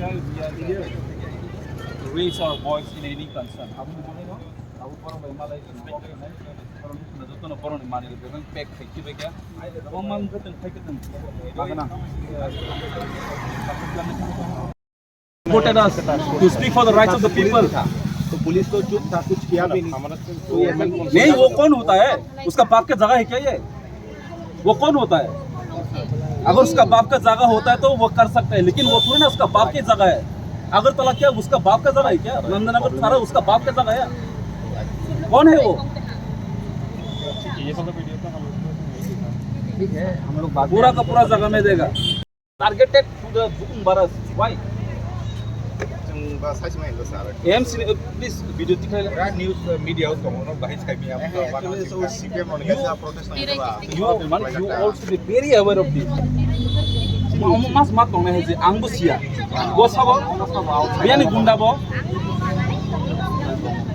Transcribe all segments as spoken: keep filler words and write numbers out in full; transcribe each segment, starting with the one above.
We are here to raise our voice in any concern. Abo ni bagwi no, abo borok bai malai respect khainai, borok ni khuna joto no borok ni manwi rok bebak pack khai khibai kha. Oman khe tong khai khe tong. Voted us to speak for the rights of the people. तो पुलिस तो चुप था, कुछ किया भी नहीं। नहीं, वो कौन होता है? उसका बाप का जगह है क्या ये? वो कौन होता है? अगर उसका बाप का जगह होता है तो वो कर सकता है, लेकिन वो थोड़ी ना उसका बाप की जगह है। अगरतला क्या उसका बाप का जगह है क्या? नंदनगर सारा उसका बाप का जगह है? कौन है वो? ठीक है, हम लोग बात पूरा का पूरा जगह में देगा। Targeted to the Bukum Baras. Why? Chwng ba sai se mai sir. A M C, uh, please video tikhlai. Right news, uh, media o tongo no bahai sai mi. Eh, actually, so C P M on you, protest na ba. You, man, you all should be very aware of this. Ma, ma, mas ma tong na hai je ang bo siya. Bo sabo, biyani gunda bo.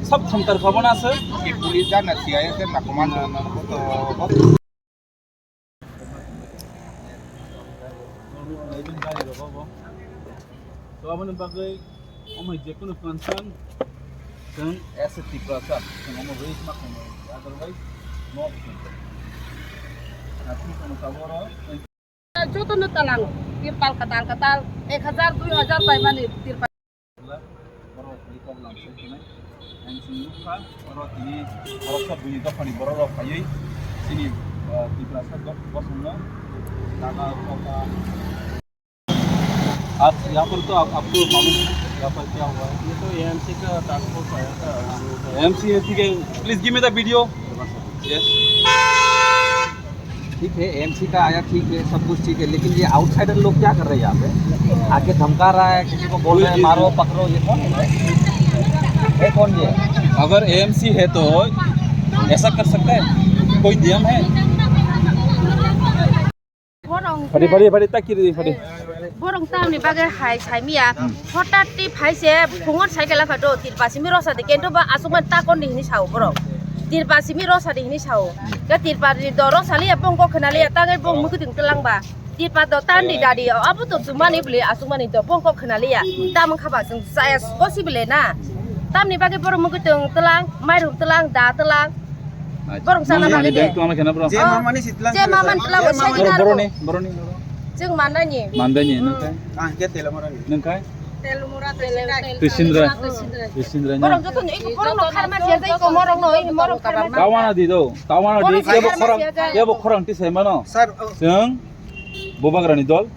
Sab thumtar khabo na se. Ki police jan na C I S na commando na ko to. So, aboni bagwi omo hai jekunu concern chwng as a Tiprasa chwng omo raise ma khainai, otherwise no action. Joto no talang, tirpal katal katal, ek hajar, dui hajar bai mani tirpal. Borok ni kok lam se khenai. Ang chwng nukha, oro tini borok sa buini dophani borok rok phaiwi chini, ah, Tiprasa dok bosongno jaga koka. आप यहाँ पर तो आप, आपको मालूम है यहाँ पर क्या हुआ है? ये तो A M C का टास्क फोर्स आया था, हम लोग का। A M C है, ठीक है, please give me the video. Yes. ठीक है, A M C का आया, ठीक है, सब कुछ ठीक है, लेकिन ये आउटसाइडर लोग क्या कर रहे हैं यहाँ पे? आके धमका रहा है, किसी को बोल रहे हैं, "मारो, पकड़ो", ये कौन है? ये कौन ये? अगर A M C है तो ऐसा कर सकता है? कोई नियम है? Borong Fadi, fadi, fadi, tak kiri, fadi. Borong tamni bagwi hai saimiya. Hotat ti phai se phungon cycle kha do, tirpasimi rosa de kento ba asukman takon di hini sao borok. Tirpasimi rosa de hini sao. Ke tirpasi do rosa liya bongko khna liya, tangai bong mukuding telang ba. Tirpa do tandi dadi, abo to sumani bli asukmani do bongko khna liya. Tamang khaba sung saya possible na. Tamni bagwi borok mukuding telang, mairum telang, da telang. Borok sana mani de. Tong khena bro. Je mamani sitlang. Je mamani tlang. Bro, bro ni, bro ni. Jeng mandani. Mandani, nung kai? Ah, ke telo morani. Nung kai? Telo mora, telo. Tisindra. Tisindra. Borok joto ni, borok no kharma siya jai ko morok no, morok kharma. Tawana di do. Tawana di. Kebo khorang, kebo khorang tisai mano. Sir, oh. Jeng Bubagrani dol,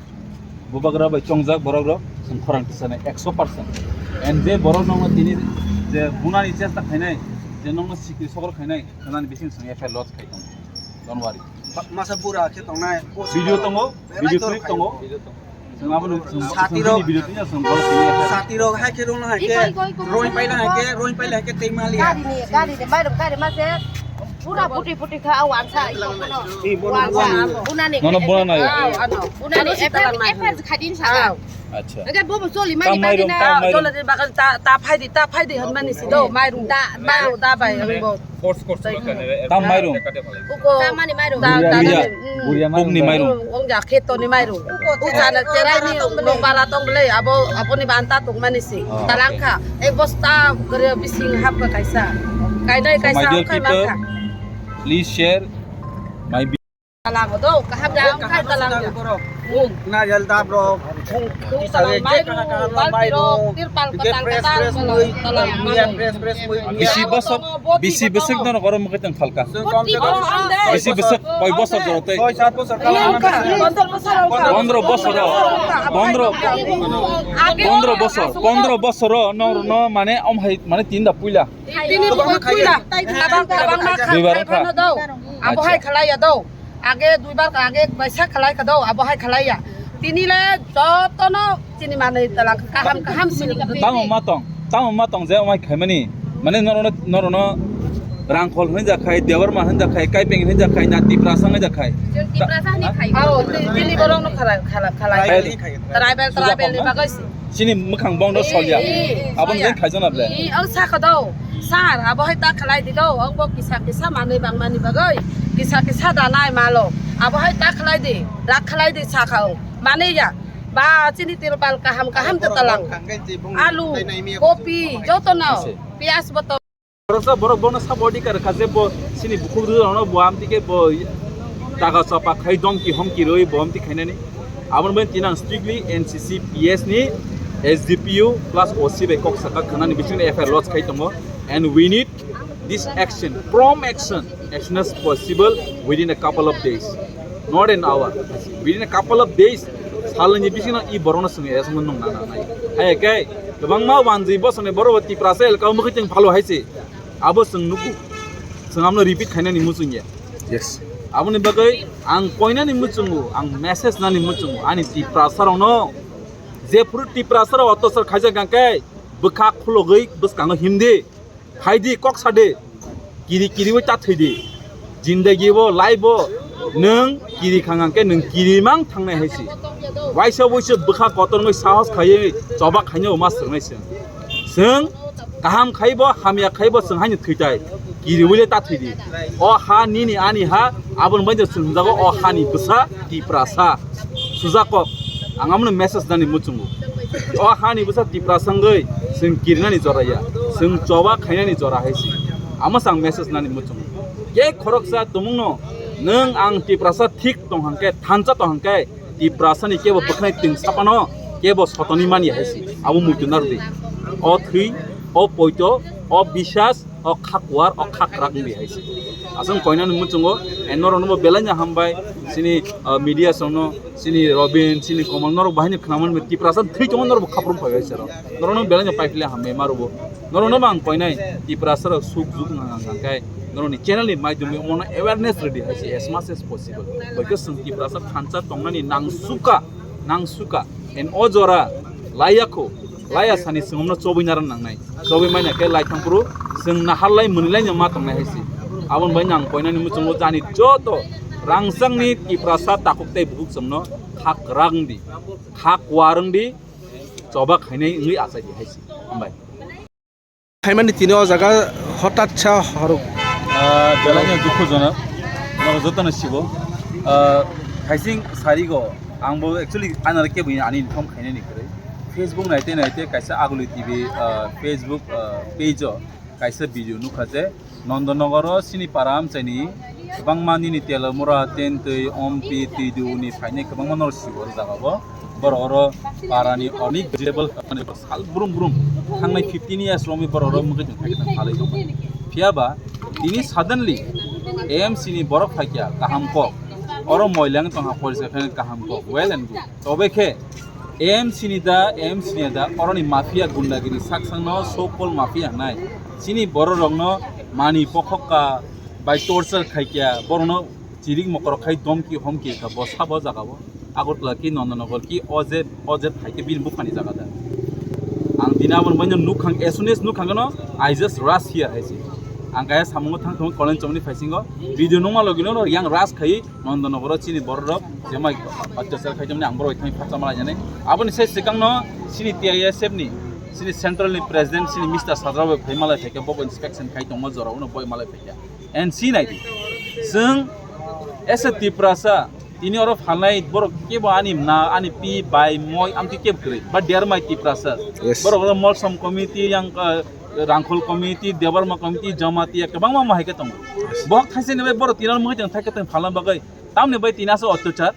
bubagra bai chongjak borok rok, chwng khorang tisanai ekso percent. And je borok nokno tini je bunani chesta khainai, je nokno sikri sokol khainai, khnani bising chwng F I R lodge khai tongo. Don't worry. Masa bura khe tongnai. Video tongo, video clip tongo. Chwng abono chwng, chwng video tini chwng borok tini F I R. Sati rok hai khe rung hai khe, roi pai hai khe, roi pai hai khe tei mali. Gari ni, gari ni, mai rok gari ma se. Pura puti puti kha, o wansa, i kono. Wansa, bunani. Nono bunana ya? Ah, ano. Bunani, efer, efer khadin sa. Acha. Ege bobo choli mani. Tam mairum, tam mairum. Choli de bagan ta, ta phai di, ta phai di, han mani si do, mairum. Da, mairum, da bai, ang bo. Force, force. Tam mairum. Uko. Tamani mairum. Da, da, Buria, Buria mairum. Pokni mairum. Ong ja kheto ni mairum. Uko chana cherai ni, nong bara tong bele, abo, abo ni banta tong mani si. Oh, okay. Talangkha. Ek bosta gari bising hap ka kaisa. Kainai kaisa. So, my dear people, please share my video. Talang do, kaham da, kaham talang do. Nariyal dab rok. Talang mai do, mai do, tirpal katal katal. Bisi bosor, bisi bosor no goro mukhe tong phalka. Bisi bosor, koi bosor joro tei. Soi sat bosor. Pondro bosor, pondro, pondro bosor, pondro bosor no, no mane om hai mane tinda puila. Tini puila. Duibar wngkha. Abo hai khalai ya do. Age duibar ka age baisa khalai kha do, abo hai khalai ya. Tini le joto no chini manwi tala kaham kaham sini. Tamo ma tong, tamo ma tong je omai khaimani. Mane norono, norono Rangkhol hinja khai, Debbarma hinja khai, Kaipeng hinja khai, na Tiprasa hinja khai. Tiprasa hinwi khai. Aro tini borok no khalai, khalai, khalai. Tribal, tribal ni bagwi si. Chini mwkhang bong do solya. Aboni jeng khaijana ble. Ang sakha do. Sir, abo hai ta khalai di do. Ang bo kisa kisa manwi bang mani bagwi. Kisa kisa da nai malo. Abo hai ta khalai di. Rak khalai di sakha ang. Mani ya. Ba chini tirbal kaham kaham ta talang. Alu, kopi, joto no. Piyaj bo to. Borok sa borok bono sabo adhikar kha je bo chini bukhuk rwrok no bo amtike bo daga chapa khai domki homki rwi bo amtike khainani. Aboni bagwi tinang strictly N C C P S ni S D P O plus O C bai kok saka khanani bisingo F I R lodge khai tongo. And we need this action, prompt action, as soon as possible, within a couple of days, not an hour. Within a couple of days, salni bisingo i borokno chwng arrest wngmani nang nang nai. Hai khe kwbangma wanjwi bosongni borok Tiprasa elka mukhuitwng phalo hai se. Abo chwng nugo. Chwng amno repeat khainani muchungya. Yes. Aboni bagwi ang koinani muchungo, ang message nani muchungo, ani Tiprasa rokno. Jephuru Tiprasa rok otosar khaijak hwnkhe bwkha khulogwi bwskango himdi. Phaidi kok sadi. Kiri kiriwi ta thwidi. Jindagi bo, life bo, nwng kiri khang hwnkhe nwng kiri mang thangnai hai se. Waisa waisa bwkha kotor wngwi sahos khaiwi choba khainai ma swrwngnai chwng. Chwng kaham khaibo, hamya khaibo chwng haino thwitai. Kiriwi le ta thwidi. O ha nini ani ha, aboni bagwi chwng hwnjago o hani bwsa Tiprasa. Sujakok, ang amno message nani muchungo. O hani bwsa Tiprasa wngwi chwng kirinani jora ya, chwng choba khainani jora hai se. Amo se ang message nani muchungo. Khe khoroksa tumungno nwng ang Tiprasa thik tong hwnkhe, thansa tong hwnkhe, Tiprasani kebo bwkhnai twng sapano kebo sotoni mani hai se. Abo muitu narwdi. O thwi, o poito, o bisas, o kha kuar, o kha kwrak wngdi hai se. Aswk koinani muchungo, eh, norokno bo belai no hambai, chini, ah, media songno, chini Robin, chini Komol, norok bahai no khwnamani Tiprasa thwi tongo, norok bo khaprum phai bai se rok. Norokno belai no paiphle hambai ma rwbo. Norokno bo ang koinai Tiprasa rok suk juk nang nang kai. Norokni channel ni maidumi omono awareness rwdi hai se as much as possible. Boikhe chwng Tiprasa thansa tongnani nang suka, nang suka. En o jora laiya kho, laiya sani chwng omno chobwi naran nangnai. Chobwi manya khe lai thang phuru chwng nahar lai mwnwi lai no ma tongnai hai se. Aboni bai nang koinani muchungo jani joto rangchakni Tiprasa takhuk tei bukhuk chwngno kha kwrak wngdi, kha kuar wngdi, choba khainai wngwi achai di hai se. Hambai. Phaimani tini o jaga hotat sa horok. Ah, belai no dukhujonok, norok jotono sibo. Ah, phaising sarigo, ang bo actually anarok kebo ani inform khainani kwrwi. Facebook naite naite kaisa Aguli T V, ah, Facebook, ah, page o kaisa video nukha je Nondonogoro chini para amchaini kwbangma nini Telamura, Tentwi, Ompi, Twidu ni phainai kwbangma norok sibo o jaga bo. Borok oro parani onek vegetable sal brum brum thangnai fifteen years romwi borok oro mukhe tong thai tong phalai tong. Phiya ba tini suddenly A M C ni borok phaikya kaham kok. Oro moilang tongha porisa khe kaham kok. Well and good. Tobe khe A M C ni da, A M C ni da, oroni mafia gundagiri saksangno so called mafia hnai. Chini bororokno mani pokhokka bai torture khaikya, borokno chirik mokorok khai domki homki kha bo sabo jagao. Agartala ki Nandanagar ki oje, oje phaikhe bini buphani jaga da. Ang tini aboni baino nukhang, as soon as nukhang no, I just rush here hai se. Ang kaya samungo thang thang kolen chomni phaisingo, video nungma logino yang rush khai, Nandanagar o chini bororok jemai otyachar khaijak mani ang borok thani phatsa malai jani. Aboni sai swkang no chini T I S F ni, chini central ni president, chini Mister Sajra bai phai malai phaikha, bo inspection khai tongma jora uno boi malai phaikha. And si nai di. Chwng as a Tiprasa, tini oro phalnai borok kebo ani na, ani pi, bai, moi, amtwi kebo kwrwi. Ba dermai Tiprasa. Yes. Borok oro Molsom committee yang, uh, Rangkhol committee, Debbarma committee, Jamatia, kwbangma ma hai khe tongo. Bohok thaisani bai borok tini oro mui tong thai khe tong phalna bagwi. Tamni bai tini aswk otyachar.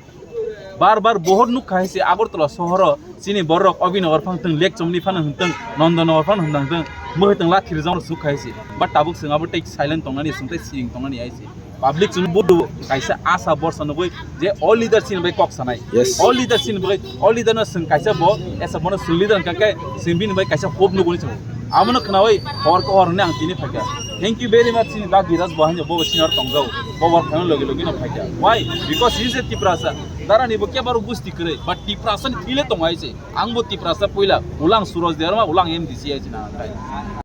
Bar bar bohor nuk khai se Agartala sohoro chini borok Abhinagar phang tong, Lekchomni phano hwn tong, Nandanagar phano hwn tong, mui tong lathi rijang rok suk khai se. But tabuk chwng abo tei silent tongnani, chwng tei siyeng tongnani hai se. Public chwng budu kaisa asa borsa nugui je all leader chini bai kok sanai. Yes. All leader chini bai, all leader no chwng kaisa bo, esa bono chwng leader hwnkha khe chwng bini bai kaisa hope nugui chwng. Abono khnaui hor ko hor hwnwi ang tini phaikha. Thank you very much chini da Biraj bo haino bo senior tongjao. Bo work phano logi logi no phaikha. Why? Because he is a Tiprasa. Dara ni bo kebaro gusti kwrwi, but Tiprasa ni thile tongo hai se. Ang bo Tiprasa puila, ulang Suraj Debbarma, ulang M D C hai se na kai.